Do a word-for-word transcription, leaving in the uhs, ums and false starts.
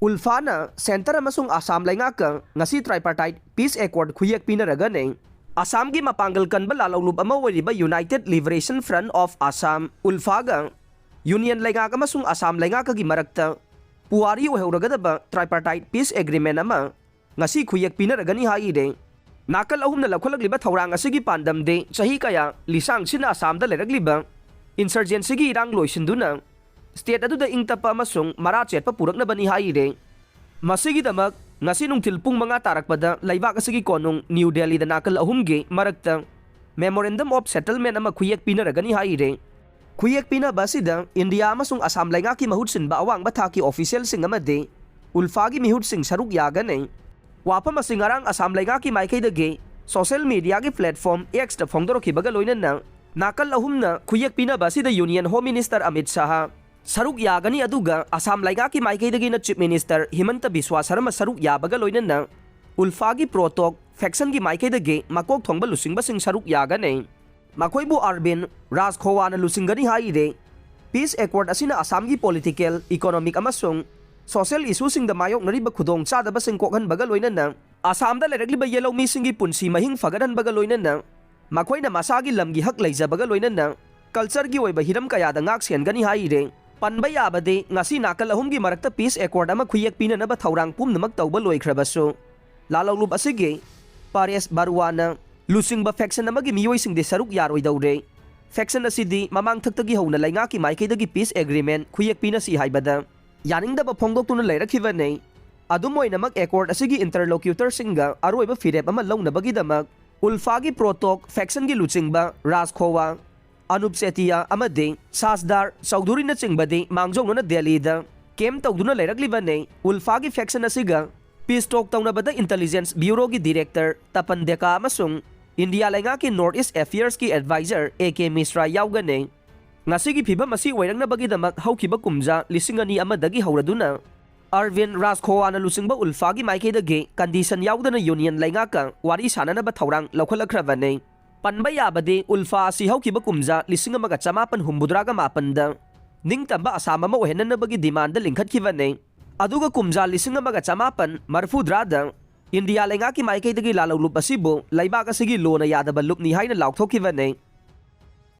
ꯎꯜꯐꯥꯅ centre ꯑꯃꯁꯨꯡ ꯑꯁꯥꯝ ꯂꯩꯉꯥꯛꯀ ꯉꯁꯤ tripartite peace accord ꯈꯨꯌꯦꯛ ꯄꯤꯅꯔꯒꯅꯤ꯫ ꯑꯁꯥꯝꯒꯤ ꯃꯄꯥꯡꯒꯜ ꯀꯟꯕ ꯂꯥꯂꯧꯂꯨꯞ ꯑꯃ ꯑꯣꯏꯔꯤꯕ United Liberation Front of Assam, ꯎꯜꯐꯥꯒ ꯌꯨꯅꯤꯌꯟ ꯂꯩꯉꯥꯛ ꯑꯃꯁꯨꯡ ꯑꯁꯥꯝ ꯂꯩꯉꯥꯛꯀꯒꯤ ꯃꯔꯛꯇ ꯄꯨꯋꯥꯔꯤ ꯑꯣꯏꯍꯧꯔꯒꯗꯕ tripartite peace agreement ꯑꯃ ꯉꯁꯤ ꯈꯨꯌꯦꯛ ꯄꯤꯅꯔꯒꯅꯤ ꯍꯥꯏꯔꯦ꯫ ꯅꯥꯀꯜ ꯑꯍꯨꯝꯅ ꯂꯧꯈꯠꯂꯛꯂꯤꯕ ꯊꯧꯔꯥꯡ ꯑꯁꯤꯒꯤ ꯄꯥꯟꯗꯝꯗꯤ ꯆꯍꯤ ꯀꯌꯥ ꯂꯤꯁꯥꯡꯁꯤꯟꯅ ꯑꯁꯥꯝꯗ ꯂꯩꯔꯛꯂꯤꯕ insurgencyꯒꯤ ꯏꯔꯥꯡ ꯂꯣꯏꯁꯤꯟꯗꯨꯅ state ꯑꯗꯨꯗ ꯏꯪ ꯇꯞꯄ ꯑꯃꯁꯨꯡ ꯃꯔꯥ ꯆꯦꯠꯄ ꯄꯨꯔꯛꯅꯕꯅꯤ ꯍꯥꯏꯔꯦ꯫ ꯃꯁꯤꯒꯤꯗꯃꯛ ꯉꯁꯤ ꯅꯨꯡꯊꯤꯜ ꯄꯨꯡ ꯃꯉꯥ ꯇꯥꯔꯛꯄꯗ ꯂꯩꯕꯥꯛ ꯑꯁꯤꯒꯤ ꯀꯣꯅꯨꯡ ꯅ꯭ꯌꯨ ꯗꯦꯜꯂꯤꯗ ꯅꯥꯀꯜ ꯑꯍꯨꯝꯒꯤ ꯃꯔꯛꯇ memorandum of settlement ꯑꯃ ꯈꯨꯌꯦꯛ ꯄꯤꯅꯔꯒꯅꯤ ꯍꯥꯏꯔꯦ꯫ ꯈꯨꯌꯦꯛ ꯄꯤꯅꯕ ꯑꯁꯤꯗ ꯏꯟꯗꯤꯌꯥ ꯑꯃꯁꯨꯡ ꯑꯁꯥꯝ ꯂꯩꯉꯥꯛꯀꯤ ꯃꯍꯨꯠ ꯁꯤꯟꯕ ꯑꯋꯥꯡꯕ ꯊꯥꯛꯀꯤ officialꯁꯤꯡ ꯑꯃꯗꯤ ꯎꯜꯐꯥꯒꯤ ꯃꯤꯍꯨꯠꯁꯤꯡ ꯁꯔꯨꯛ ꯌꯥꯒꯅꯤ꯫ ꯋꯥꯐꯝ ꯑꯁꯤ ꯉꯔꯥꯡ ꯑꯁꯥꯝ ꯂꯩꯉꯥꯛꯀꯤ ꯃꯥꯏꯀꯩꯗꯒꯤ social mediaꯒꯤ platform Xꯇ ꯐꯣꯡꯗꯣꯔꯛꯈꯤꯕꯒ ꯂꯣꯏꯅꯅ ꯅꯥꯀꯜ ꯑꯍꯨꯝꯅ ꯈꯨꯌꯦꯛ ꯄꯤꯅꯕ ꯑꯁꯤꯗ Union Home Minister Amit Shah ꯁꯔꯨꯛ ꯌꯥꯒꯅꯤ, ꯑꯗꯨꯒ ꯑꯁꯥꯝ ꯂꯩꯉꯥꯛꯀꯤ ꯃꯥꯏꯀꯩꯗꯒꯤꯅ Chief Minister ꯍꯤꯃꯟꯇ ꯕꯤꯁ꯭ꯋꯥ ꯁꯔꯃ ꯁꯔꯨꯛ ꯌꯥꯕꯒ ꯂꯣꯏꯅꯅ ꯎꯜꯐꯥꯒꯤ pro talk factionꯒꯤ ꯃꯥꯏꯀꯩꯗꯒꯤ ꯃꯀꯣꯛ ꯊꯣꯡꯕ ꯂꯨꯆꯤꯡꯕꯁꯤꯡ ꯁꯔꯨꯛ ꯌꯥꯒꯅꯤ꯫ ꯃꯈꯣꯏꯕꯨ ꯑꯔꯕꯤꯟ ꯔꯥꯖꯈꯣꯋꯥꯅ ꯂꯨꯆꯤꯡꯒꯅꯤ ꯍꯥꯏꯔꯦ꯫ Peace accord ꯑꯁꯤꯅ ꯑꯁꯥꯝꯒꯤ political, economic ꯑꯃꯁꯨꯡ social issueꯁꯤꯡꯗ ꯃꯥꯌꯣꯛꯅꯔꯤꯕ ꯈꯨꯗꯣꯡꯆꯥꯗꯕꯁꯤꯡ ꯀꯣꯛꯍꯟꯕꯒ ꯂꯣꯏꯅꯅ ꯑꯁꯥꯝꯗ ꯂꯩꯔꯛꯂꯤꯕ ꯌꯦꯜꯍꯧꯃꯤꯁꯤꯡꯒꯤ ꯄꯨꯟꯁꯤ ꯃꯍꯤꯡ ꯐꯒꯠꯍꯟꯕꯒ ꯂꯣꯏꯅꯅ ꯃꯈꯣꯏꯅ ꯃꯁꯥꯒꯤ ꯂꯝꯒꯤ ꯍꯛ ꯂꯩꯖꯕꯒ ꯂꯣꯏꯅꯅ cultureꯒꯤ ꯑꯣꯏꯕ ꯍꯤꯔꯝ ꯀꯌꯥꯗ ꯉꯥꯛ ꯁꯦꯟꯒꯅꯤ ꯍꯥꯏꯔꯦ꯫ ꯄꯟꯕ ꯌꯥꯕꯗꯤ ꯉꯁꯤ ꯅꯥꯀꯜ ꯑꯍꯨꯝꯒꯤ ꯃꯔꯛꯇ peace accord ꯑꯃ ꯈꯨꯌꯦꯛ ꯄꯤꯅꯅꯕ ꯊꯧꯔꯥꯡ ꯄꯨꯝꯅꯃꯛ ꯇꯧꯕ ꯂꯣꯏꯈ꯭ꯔꯕꯁꯨ, ꯂꯥꯂꯧꯂꯨꯞ ꯑꯁꯤꯒꯤ ꯄꯥꯔꯦꯁ ꯕꯔꯨꯋꯥꯅ ꯂꯨꯆꯤꯡꯕ faction ꯑꯃꯒꯤ ꯃꯤꯑꯣꯏꯁꯤꯡꯗꯤ ꯁꯔꯨꯛ ꯌꯥꯔꯣꯏꯗꯧꯔꯦ꯫ Faction ꯑꯁꯤꯗꯤ ꯃꯃꯥꯡ ꯊꯛꯇꯒꯤ ꯍꯧꯅ ꯂꯩꯉꯥꯛꯀꯤ ꯃꯥꯏꯀꯩꯗꯒꯤ peace agreement ꯈꯨꯌꯦꯛ ꯄꯤꯅꯁꯤ ꯍꯥꯏꯕꯗ ꯌꯥꯅꯤꯡꯗꯕ ꯐꯣꯡꯗꯣꯛꯇꯨꯅ ꯂꯩꯔꯛꯈꯤꯕꯅꯤ꯫ ꯑꯗꯨꯝ ꯑꯣꯏꯅꯃꯛ, accord ꯑꯁꯤꯒꯤ interlocutorꯁꯤꯡꯒ ꯑꯔꯣꯏꯕ ꯐꯤꯔꯦꯞ ꯑꯃ ꯂꯧꯅꯕꯒꯤꯗꯃꯛ ꯎꯜꯐꯥꯒꯤ pro talk factionꯒꯤ ꯂꯨꯆꯤꯡꯕ ꯔꯥꯖ ꯈꯣꯋꯥ, ꯑꯅꯨꯞ ꯆꯦꯇꯤꯌꯥ ꯑꯃꯗꯤ ꯁꯥꯁꯗꯥꯔ ꯆꯧꯙꯨꯔꯤꯅꯆꯤꯡꯕꯗꯤ ꯃꯥꯡꯖꯧꯅꯅ ꯗꯦꯜꯂꯤꯗ camp ꯇꯧꯗꯨꯅ ꯂꯩꯔꯛꯂꯤꯕꯅꯤ꯫ ꯎꯜꯐꯥꯒꯤ faction ꯑꯁꯤꯒ peace talk ꯇꯧꯅꯕꯗ Intelligence Bureauꯒꯤ director ꯇꯄꯟ ꯗꯦꯀꯥ ꯑꯃꯁꯨꯡ ꯏꯟꯗꯤꯌꯥ ꯂꯩꯉꯥꯛꯀꯤ North East Affairsꯀꯤ advisor A K ꯃꯤꯁ꯭ꯔꯥ ꯌꯥꯎꯒꯅꯤ꯫ ꯉꯁꯤꯒꯤ ꯐꯤꯚꯝ ꯑꯁꯤ ꯑꯣꯏꯔꯛꯅꯕꯒꯤꯗꯃꯛ ꯍꯧꯈꯤꯕ ꯀꯨꯝꯖꯥ ꯂꯤꯁꯤꯡ ꯑꯅꯤ ꯑꯃꯗꯒꯤ ꯍꯧꯔꯗꯨꯅ ꯑꯔꯕꯤꯟ ꯔꯥꯖꯈꯣꯋꯥꯅ ꯂꯨꯆꯤꯡꯕ ꯎꯜꯐꯥꯒꯤ ꯃꯥꯏꯀꯩꯗꯒꯤ condition ꯌꯥꯎꯗꯅ ꯌꯨꯅꯤꯌꯟ ꯂꯩꯉꯥꯛꯀ ꯋꯥꯔꯤ ꯁꯥꯅꯅꯕ ꯊꯧꯔꯥꯡ ꯂꯧꯈꯠꯂꯛꯈ꯭ꯔꯕꯅꯤ꯫ ꯄꯟꯕ ꯌꯥꯕꯗꯤ ꯎꯜꯐꯥ ꯑꯁꯤ ꯍꯧꯈꯤꯕ ꯀꯨꯝꯖꯥ ꯂꯤꯁꯤꯡ ꯑꯃꯒ ꯆꯃꯥꯄꯟ ꯍꯨꯝꯐꯨꯇꯔꯥꯒ ꯃꯥꯄꯟꯗ ꯅꯤꯡꯇꯝꯕ ꯑꯁꯥꯝ ꯑꯃ ꯑꯣꯏꯍꯟꯅꯅꯕꯒꯤ demandꯗ ꯂꯤꯡꯈꯠꯈꯤꯕꯅꯤ꯫ ꯑꯗꯨꯒ ꯀꯨꯝꯖꯥ ꯂꯤꯁꯤꯡ ꯑꯃꯒ ꯆꯃꯥꯄꯟ ꯃꯔꯤꯐꯨꯇꯔꯥꯗ ꯏꯟꯗꯤꯌꯥ ꯂꯩꯉꯥꯛꯀꯤ ꯃꯥꯏꯀꯩꯗꯒꯤ ꯂꯥꯜꯍꯧ ꯂꯨꯞ ꯑꯁꯤꯕꯨ ꯂꯩꯕꯥꯛ ꯑꯁꯤꯒꯤ ꯂꯣꯅ ꯌꯥꯗꯕ ꯂꯨꯞꯅꯤ ꯍꯥꯏꯅ ꯂꯥꯎꯊꯣꯛꯈꯤꯕꯅꯤ꯫